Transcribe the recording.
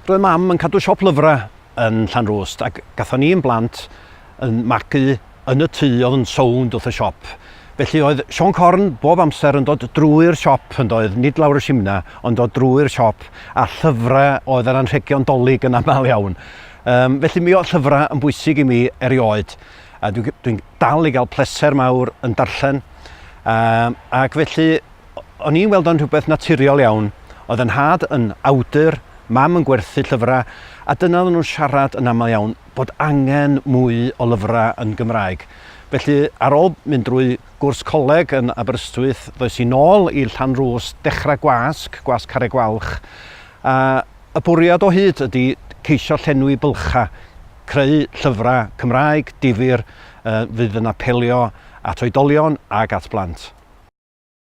Roedd mam yn cadw siop lyfrau yn Llanrwst ac gathon ni yn blant yn magu yn y tŷ oedd yn sownd wrth y siop. Felly oedd Siôn Corn bob amser yn dod drwy'r siop yn doedd, nid lawr y simna, ond dod drwy'r siop a llyfrau oedd yr anrhegion Dolig yn aml iawn. Um, felly mi oedd llyfrau yn bwysig i mi erioed. A dwi'n dwi dal i gael pleser mawr yn darllen. Um, ac felly O'n i'n weld o'n rhywbeth naturiol iawn. Oedd 'y nhad yn awdur, mam yn gwerthu llyfrau, a dyna oedden nhw'n siarad yn aml iawn, bod angen mwy o lyfrau yn Gymraeg. Felly, ar ôl mynd drwy gwrs coleg yn Aberystwyth, ddoes i nôl i Llanrwst, dechrau gwasg, Gwasg Carreg Gwalch, a y bwriad o hyd ydy ceisio llenwi bylchau, creu llyfrau Cymraeg, difyr, fydd yn apelio at oedolion ac at blant.